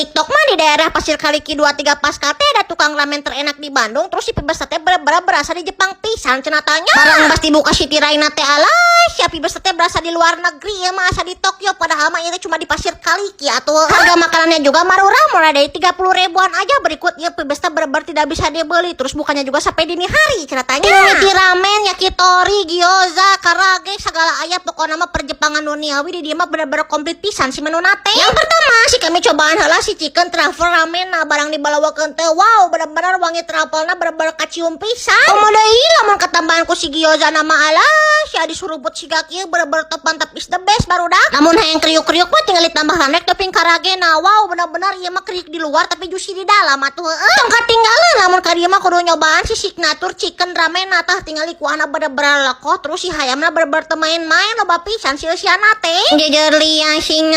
TikTok mah di daerah Pasir Kaliki 23 Pasca teh ada tukang ramen terenak di Bandung, terus si pibes teh bener-bener berasa di Jepang pisan cenah tanya. Barang pas dibuka si tiraina teh, alah, si pibes teh berasa di luar negeri ya mah, asa di Tokyo, padahal mah ini cuma di Pasir Kaliki atuh. Harga makanannya juga marurah, mulai dari 30 ribuan aja. Berikutnya pibes teh bener-bener tidak bisa dibeli, terus bukannya juga sampai dini hari ceritanya. Mimiti ramen, yakitori, gyoza, karaage, segala aya, pokoknya mah perjepangan duniawi di dieu mah bener-bener komplit pisan si menu teh. Yang pertama si kami cobaan heula si chicken truffle ramen. Nah, barang dibalawakeun teh, wow, bener-bener wangi truffle-na bener-bener kacium pisan. Komo deui lamun ketambahan ku si gyoza na mah, alah, si adi suruput siga kieu, bener-bener top mantap is the best, barudak. Lamun hayang kriuk-kriuk mah tinggal ditambahan rek topping karaage. Nah, wow, bener-bener ieu mah kriuk di luar tapi juicy di dalam atuh, heueuh. Tong katinggalan lamun ka dieu mah kudu nyobaan si signature chicken ramen. Nah, tah tingali kuahna bener-bener lekoh, terus si hayamna bener-bener teu main-main, loba pisan si eusiana teh. Jejer liang singa.